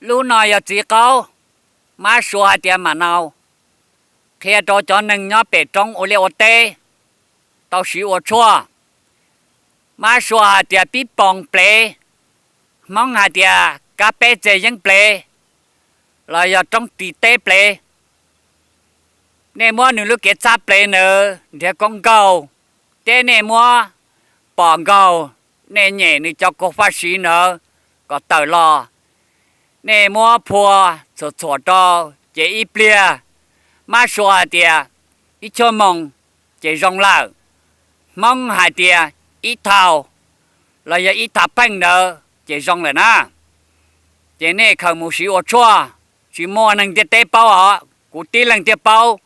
Lub no yog txiv qaub, mab sua hais tias mam nau, qhia rau cov neeg nyob pem roob ua liaj ua teb tau siv ua tshuaj. Mab sua hais tias pib poos plev, Hmoob hais tias kab peb txeg yeeb plev, los yog roob ris teb plev. Nej muab nws lub kev txhab plev ntawd nrhiav koob nkaug, thiab nej muab pom nkaug, nej nyem nws cov kua faj siv ntawd kom tawm los, nej muab phua txhuam txhuam rau, ces ib pliag, mab sua hais tias ib tshuab moos ces zoo lawm. Hmoob hais tias ib thaus, los yog ib thav pheej ntawd ces zoo lawm na. Ces nej khaws mus siv ua tshuaj, tsis muaj neeg ntiaj teb paub os, kuv tib leeg thiaj paub.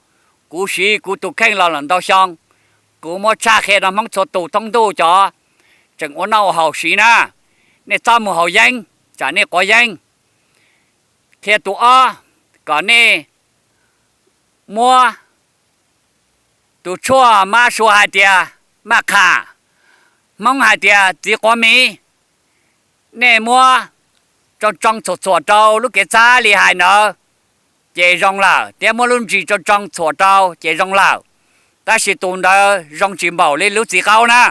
Kuv siv kuv tus kheej los lawm ntau xyoo, kuv muab tshaj qhia rau Hmoob txhua tus thoob ntuj cov tseem ua noj ua haus siv na. Nej txhob mus haus yeeb, tsam nej quav yeeb. Qhia tus ob, kom nej muab tus tshuaj mab sua hais tias maj qham, Hmoob hais tias txiv quav miv. Nej muab tsoo tsoo txhuam txhuam rau lub kev txhab li hais ntawd ces zoo lawm, thiab muab lub ntsis tsoo tsoo txhuam rau ces zoo lawm. Tab sis tus ntawd zoo tsis npaum li lub txiv qaub na.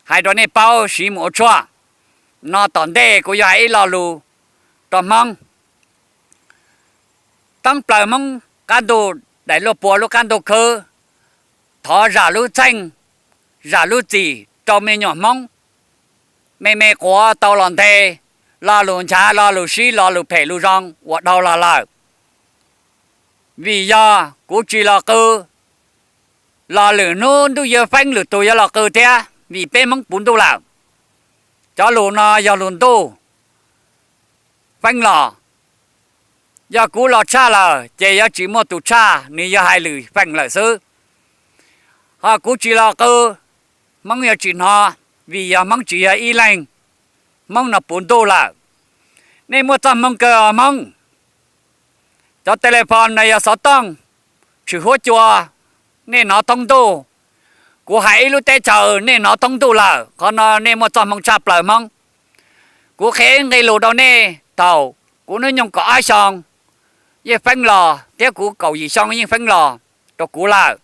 Hais rau nej paub siv mus ua tshuaj. No tom ntej kuv yuav hais ib lo lus rau Hmoob. Teeb plaws Hmoob qab ntuj daim luaj puas lub qab ntuj khwb, thov zam lub txheej, zam lub txim rau me nyuam Hmoob me me quav tau los nthe lo lus nchav lo lus sib lo lus phem lus zoo uas dhau los lawm. Vim yog kuv tsis los qw, los lwm hnub ntuj yuav feeb lwm tus yuav los qw thiab, vim peb Hmoob puv ntuj lawm. Cov lus no yog lus ntuj feeb los. Yog kuv los tshaj lawm ces yuav tsis muaj tus tshaj, nws yog hais lwm feem lawm xwb. Ho kuv tsis los qw, Hmoob yuav tsis hnov, vim yog Hmoob tsis yog ib leeg, Hmoob no puv ntuj lawm. Nej muaj txoj hmoo kawg os Hmoob. Cov tele phone no yog xov tooj, tshwm huab cua, nej hnov thoob ntuj. Kuv hais ib lub teb chaws nej hnov thoob ntuj lawm, qhov no nej muaj txoj hmoo tshaj plaws Hmoob. Kuv qhia ib nqe lus rau nej, thaum kuv hnub nyoog kaum ob xyoo yeej feeb los thiab kuv kaum yim xyoo yeej feeb los rau kuv lawm.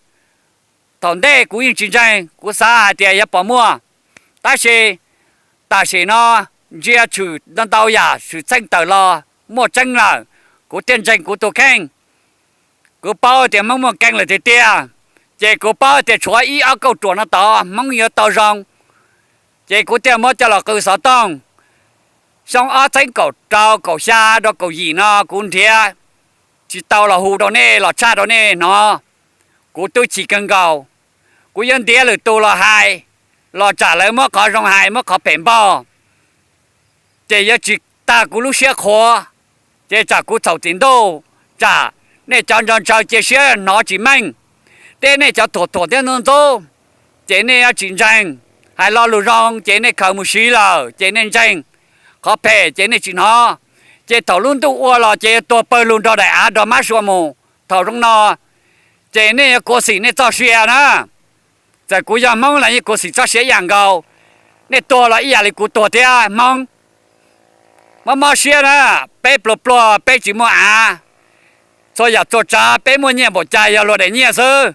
Thaum ntej kuv yeej tsis ntseeg, kuv xav hais tias yog pom muaj, tab sis tam sim no ntsia tshwm ntau ntau yam tshwm txheej tawm los muaj tseeb lawm, kuv thiaj ntseeg kuv tus kheej. Kuv paub tias Hmoob muaj keeb lawm tiag tiag, ces kuv paub tias tshuav ib ob kauj ruam no tod Hmoob yuav tau zoo, ces kuv thiaj muab coj los qw xov tooj. Xyoo ob txheeb kaum rau kaum xya rau kaum yim no kuv nrhiav tsis tau los hu rau nej los tshaj rau nej hnov. Kuv twb chim kawg nkaus, kuv yuav ntiav lwm tus los hais, los tsam lawv muab qhov zoo hais muab qhov phem npog, ces yuav tsis tag kuv lub siab qhuav, ces tsam kuv txhaum txim ntuj, tsam nej cov ntshaw ntshaw cia siab hnov tsis meej, thiab nej cov thuam thuam thiab ntxub ntxub, ces nej yuav tsis ntseeg. Hais lo lus zoo ces nej khaws mus siv lawm ces nej ntseeg, qhov phem ces nej tsis hnov. Ces thaum lub ntuj ua los ces yuav tuag pawg lug nrog daim av nrog mab sua mus. Thaum zoo no ces nej yuav khuv xim nej txoj sia na. Txawm kuv yog Hmoob los yeej khuv xim txoj sia ib yam nkaus. Nej tuag los ib yam li kuv tuag thiab Hmoob. Mob mob siab na, peb pluag pluag peb tsis muaj av. Txhua yam txhua tsav peb muaj nyiaj npaum cas yog luag daim nyiaj xwb.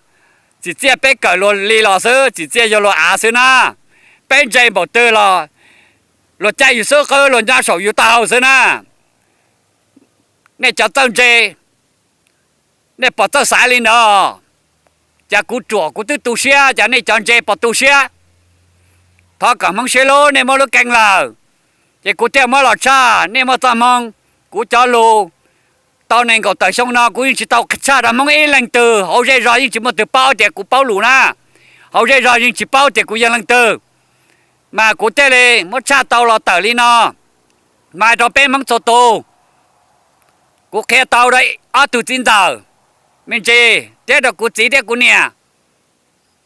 Tsim txiaj peb kawm luag li los xwb, tsim txiaj yog luag av xwb na. Peb ntse npaum twg los luag caij yus xub qwb, luag nyob saum yus taub hau xwb na. Nej cov txawj ntse, nej puas txawj xav li ntawd? Cas kuv ruam kuv twb tu siab, cas nej cov ntse puas tu siab? Thov kom Hmoob siab hlub, nej muab lub keeb lawm, ces kuv thiaj muab los tshaj. Nej muaj txoj hmoo, kuv cov lus tau nees nkaum tawm xyoo no kuv yeej tsis tau tshaj rau Hmoob ib leej twg, hauv zej zog yeej tsis muaj twg paub tias kuv paub lus na, hauv zej zog yeej tsis paub tias kuv yog leej twg. Mas kuv thiaj li muab tshaj tau los tawm li no, mas rau peb Hmoob txhua tus. Kuv qhia tau rau ob tug txiv ntxawm me ntsis thiab rau kuv txiv thiab kuv niam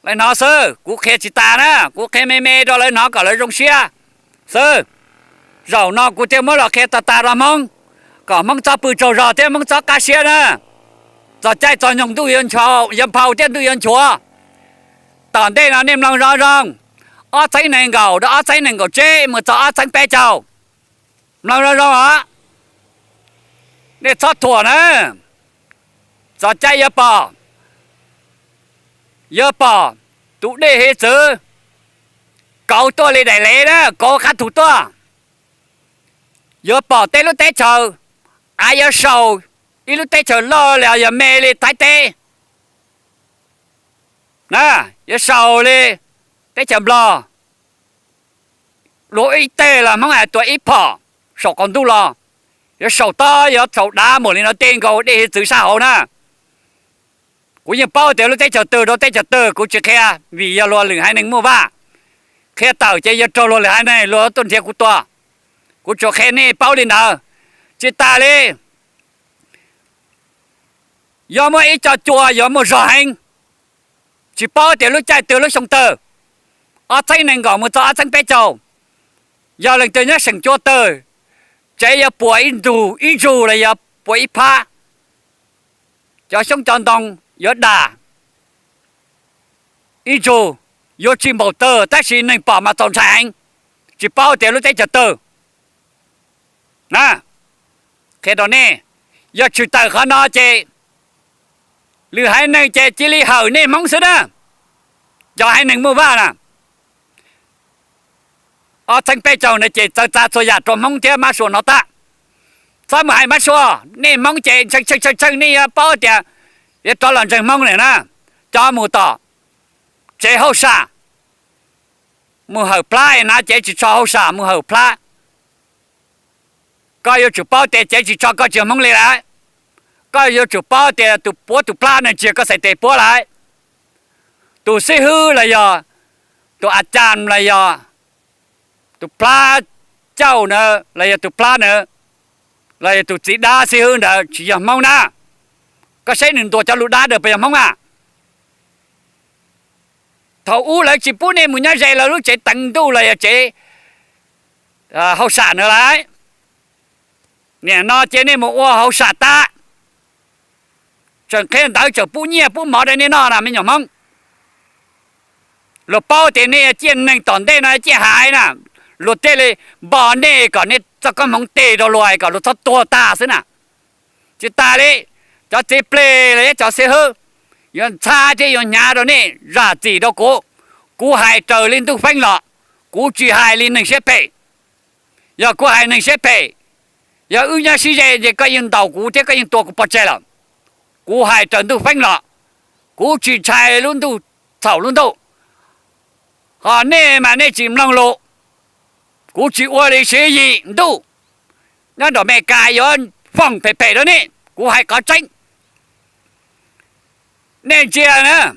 lawv hnov xwb, kuv qhia tsis tas na, kuv qhia me me rau lawv hnov kom lawv zoo siab xwb. Zaum no kuv thiaj muab los qhia tag tag rau Hmoob, kom Hmoob txhob pw tsaug zog thiab Hmoob txhob qab siab na. Txog caij txog nyoog ntuj yuav nphau thiab ntuj yuav nchuav. Tom ntej no nej mloog zoo zoo, ob txhiab nees nkaum rau ob txhiab nees nkaum tsib mus txog ob txhiab peb caug, mloog zoo zoo os. Nej txhob thuam na, txog caij yuav pom, yuav pom tus dej hiav txwv kauv tuaj li daim lev na, kauv qab thu tuaj. Yuav pom tej lub teb chaws, av yuav saum ib lub teb chaws loj li yog me li Thaib teb na, yuav saum li teb chaws Nplog. Dua ib teg los Hmoob hais tua ib phom saum qaum ntuj los, yuav saum tob yuav txhaum dav npaum li no tej nkaus dej hiav txwv sab hauv na. Kuv yeej paub tias lub teb chaws twg rau teb chaws twg, kuv tsis qhia vim yog luag lwm haiv neeg muaj vaj. Qhia tawm ces yuav raug luag lwm haiv neeg luag tuaj nrhiav kuv tua. Kuv tsuas qhia nej paub li ntawd. Tsis tas li, yuav muaj ib co cua yuav muaj zog heev, tsis paub tias lub caij twg lub xyoo twg, ob txheeb nees nkaum mus txog ob txheeb peb caug, yog leej twg nyob seem cua twg, tsev yuav puas ib ntsug ib ntsug los yog puas ib phab. Cov xyoob cov ntoo yuav dam ib ntsug, yuav tsis npaum twg tab sis neeg pom mas txaus ntshai heev, tsis paub tias lub teb chaws twg na. Qhia rau nej, yog tshwm tawm qhov no ces lwm haiv neeg ces cia li hawm nej Hmoob xwb na. Cov haiv neeg muaj vaj na, ob txheeb peb caug no ces txawv txav txhua yam rau Hmoob thiab Mab Sua hnov tag. Txhob mus hais Mab Sua, nej Hmoob ces tshee tshee tshee nej yuav paub tias yuav rov los ntseeg Hmoob na. Cov mus tom tsev hauj sam, mus hawm plab na ces tsis tso hauj sam mus hawm plab. Koj yuav tsum paub tias ces tsis tso koj tsis yog Hmoob li lawm. Koj yuav tsum paub tias tus puab tus plab no tsis yog koj xaiv tes puab lawm. Tus xib hwb los yog tus a cas los yog tus plab cauj na, los yog tus plab na, los yog tus txiv dab xib hwb ntawd tsis yog Hmoob na. Koj saib nws ntuas cov lus dab ntawd puas yog Hmoob a? Thaum ub lawv tsis pub nej mus nyob ze lawv lub tsev teev ntuj los yog tsev hauj sam na lawm. Nim no ces nej mus ua hauj sam tab, tseem qhia ntawv tseem pub nyiaj pub mov rau nej noj na me nyuam Hmoob. Luag paub tias nej ciaj neeg tom ntej no ciaj haiv na, luag thiaj li npo nej kom nej txoj koob hmoov tes rau luag kom luag txhob tuag tag xwb na. Tsis tas li, cov txiv plig los yog cov xib hwb yuav ntxhab thiab yuav hnyav rau nej zam txim rau kuv. Kuv hais raws li ntuj feeb los, kuv tsis hais li neeg siab phem. Yog kuv hais neeg siab phem, yog wb nyob sib ze ces koj yeej ntaus kuv thiab koj yeej tua kuv pov tseg lawm. Kuv hais raws ntuj feeb los, kuv tsis ntshai lub ntuj txhaum lub ntuj. Ho nej mas nej tsis mloog lus, kuv tsis ua li siv yim ntuj. Nyob nram Amelikas yuav foom phem phem rau nej, kuv hais qhov tseeb. Nej ntsia na,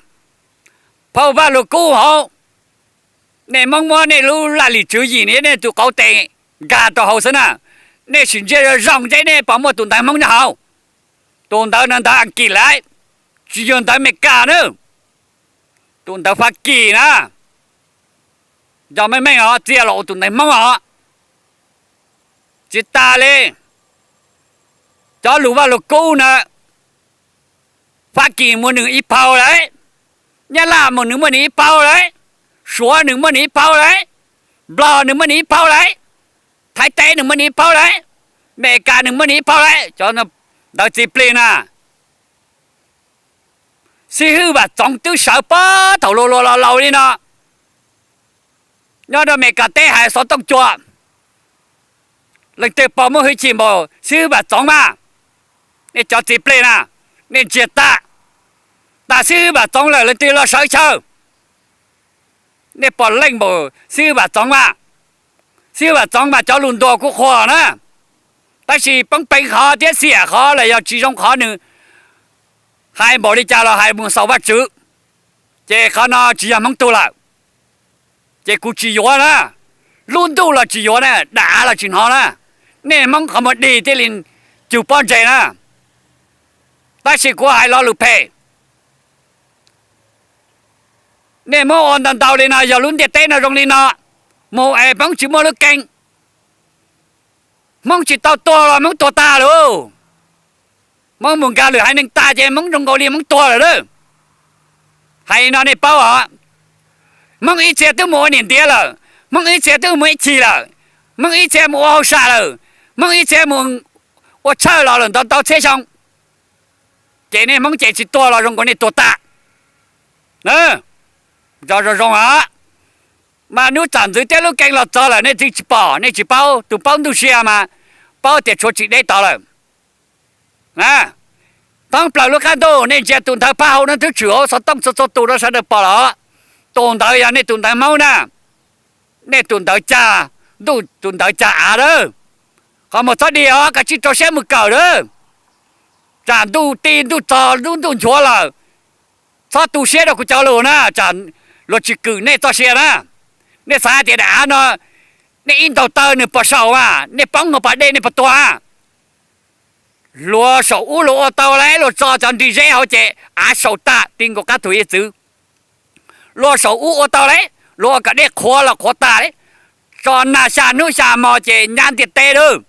phau Vaj Lug Kub hauv, nej Hmoob muab nej lub laj lim tswv yim nej tus qauv tes nkag rau hauv xwb na. Nej sim ntsia zoo zoo seb nej puas muaj tus ntawv Hmoob nyob hauv. Tus ntawv no ntawv Askiv lawm, tsis yog ntawv Amelikas na. Tus ntawv Fab Kis na, nco meej meej os, txia los ua tus ntawv Hmoob os. Tsis tas li, cov lus Vaj Lug Kub na, Fab Kis muaj nws ib phau lawm, Nyab Laj mus nws muaj nws ib phau lawm, Suav nws muaj nws ib phau lawm, Nplog nws muaj nws ib phau lawm, Thaib teb nws muaj nws ib phau lawm, Amelikas nws muaj nws ib phau lawm. Cov ntawv txiv plig na, xib hwb Vam Txoov twb sawv puag thaum laus laus laus li no, nyob rau Amelikas teb hais xov tooj cua. Leej twg pom muaj hwj chim npaum xib hwb Vam Txoov mas, nej cov txiv plig na, nej ntsiag tag. Tas xib hwb Vam Txoov lawm leej twg los sawv chaw? Nej pom leej npaum xib hwb Vam Txoov mas. Xib hwb Vam Txoov mas cov lus ntuas kuj qhuas na, tab sis poob peev qhov thiab xiam qhov los yog tsis zoo qhov nws hais npaum li cas los hais mus xaus Vajtswv, ces qhov no tsis yog Hmoob tug lawm. Ces kuv tsis yuav na, lub ntuj los tsis yuav na, dav los tsis hnov na. Nej Hmoob qhov muag dig thiaj li cug pob ntseg na. Tab sis kuv hais lo lus phem, nej muab ua ntau ntau li no, yog lub ntiaj teb no zoo li no mus es Hmoob tsis muaj lub kee, Hmoob tsis tau tuag los Hmoob tuag tag lawm. Hmoob mus nkag lwm haiv neeg tag ces Hmoob zoo nkaus li Hmoob tuag lawm. Hais no nej paub os. Hmoob ib txhia twb mus ua niam ntiav lawm, Hmoob ib txhia twb mus ib chim lawm, Hmoob ib txhia mus ua hauj sam lawm, Hmoob ib txhia mus ua tshawj los lawm ntau ntau txhiab xyoo, ces nej Hmoob ces tsis tuag los zoo nkaus nej tuag tas. Nco zoo zoo os, mas hnub txam ntxwv teb lub keeb los txog lawm nej twb tsis pom, nej tsis paub. Tus paub ntuj sia mas paub tias tshuav tsis deb tod lawm. Thoob plaws lub qab ntuj nej ntsia tus ntawd phaj hau no twb tshwm hauv xov tooj txhua txhua tus rau sawv daws pom los, tus ntawd yog nej tus ntawd Hmoob na. Nej tus ntawd cag ntuj, tus ntawd cag av lawm. Qhov muag txhob dig os, kav tsij rau siab mus kawm lawm. Tsam ntuj ti ntuj txog lub ntuj nchuav lawm, txhob tu siab rau kuv cov lus na, tsam luag tsis kwm nej txoj sia na. Nej xav hais tias daim av no nej ib ntaus taw nws puas saum mas, nej poob hauv pas dej nej puas tuag? Luag saum ub luag ua tau lawm, luag tso cov nrig zeb hauv ces av saum tas ti nkaus qab tug hiav txwv. Luag saum ub ua tau lawm, luag ua kom dej qhuav los qhuav tas lawm, tso nag xya hnub xya hmo ces nyab ntiaj teb lawm.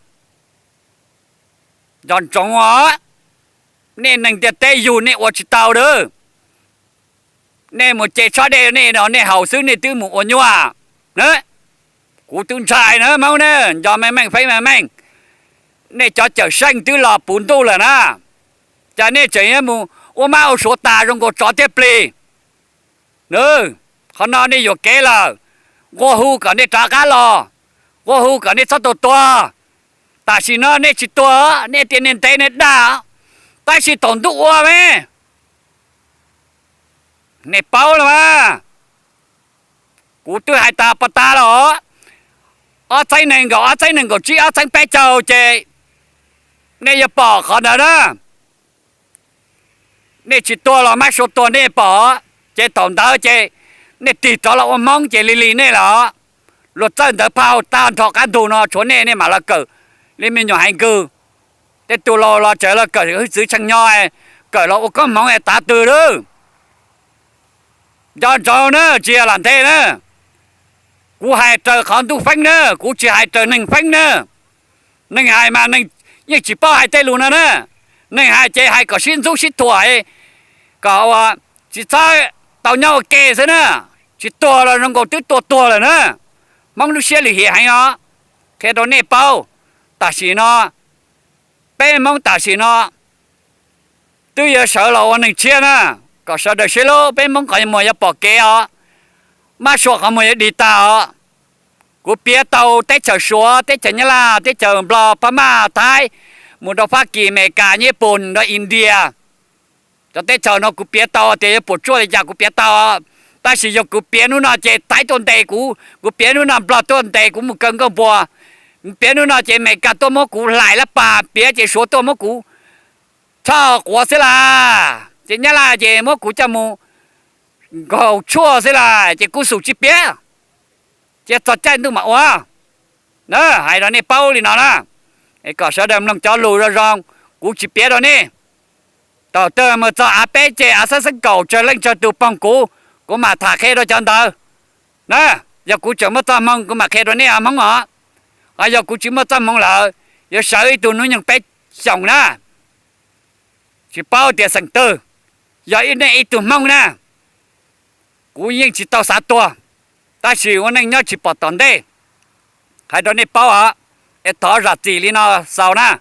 Nco ntsoov os, nej neeg ntiaj teb yug nej ua tsis tau lawm. Nej mus ce tsob dej nej no nej haus xwb nej twb mus ua nyuaj. Kuv twb ntshai na Hmoob na, nco meej meej feeb meej meej. Nej cov cawm seej twb los puv ntuj lawm na, cas nej tseem yuav mus ua mab ua suav tas zoo nkaus tsov thiab plig. Qhov no nej yuam kev lawm, nqua hu kom nej rov qab los, nqua hu kom nej txhob tuag tuag. Tam sim no nej tsis tuag, nej tias nej ntev nej dag, tab sis thaum ntuj ua me, nej paub los mas. Kuv twb hais tas pov tas los, ob txhiab nees nkaum, ob txhiab nees nkaum tsib, ob txhiab peb caug ces nej yuav pom qhov ntawd na. Nej tsis tuag los mab suav tuag nej pom, ces thaum ntawd ces nej tig rov los ua Hmoob ces li li nej los. Luag txawj ntawv phaj hau tag nrho qab ntug no tshuav nej, nej mam los kawm li me nyuam hais nkws. Tej tus laus los tseem los kawm hwj txwv tshee nyo, kawm los ua koob hmoov tav twg lawm. Nco ntsoov na, tsis yog lam nthe na. Kuv hais raws qhov ntuj feeb na, kuv tsis hais raws neeg feeb na. Neeg hais mas neeg yeej tsis paub hais tej lus no na. Neeg hais ces hais kom sib ntxub sib thuam, kom ua tsis txhob tau nyob ua ke xwb na. Tsis tuag los zoo nkaus twb tua tuag lawm na. Hmoob lub siab lim hiam heev os. Qhia rau nej paub, tam sim no peb Hmoob tam sim no twb yuav sawv los ua neeg tshiab na, kom sawv daws sib hlub, peb Hmoob qhov muag yuav pom kev os, mab sua qhov muag yuav dig tag os. Kuv piav tau teb chaws Suav, teb chaws Nyab Laj, teb chaws Nplog, Phab Maj, Thaib, mus rau Fab Kis, Amelikas, Nyij Pooj, rau India. Cov teb chaws no kuv piav tau tias yuav puas tsuaj li cas kuv piav tau, tab sis yog kuv piav hnub no ces Thaib tuaj ntes kuv, kuv piav hnub no Nplog tuaj ntes kuv mus kaw nkauj npua, piav hnub no ces Amelikas tuaj muab kuv hlais lab pas, piav ces Suav tuaj muab kuv tshoj quav xwb las, ces Nyab Laj ces muab kuv coj mus nkaug tshuaj xwb las, ces kuv xum tsis piav, cia txog caij ntuj mam ua. Hais rau nej paub li no na, kom sawv daws mloog cov lus zoo zoo, kuv tsis piav rau nej. Thaum twg mus txog av peb ceg av xeeb xeeb kaum tsawg leej tsawg tus poog kuv, kuv mam tham qhia rau cov ntawd na. Yog kuv tseem muaj txoj hmoo kuv mam qhia rau nej Hmoob os. Ho yog kuv tsis muaj txoj hmoo lawm, yuav sawv ib tug hnub nyoog peb xyoos na, tsis paub tias xeem twg, yog ib nej ib tug Hmoob na, kuv yeej tsis tau xav tuag, tab sis ua neej nyob tsis pom tom ntej. Hais rau nej paub os, es thov zam txim li no xaus na.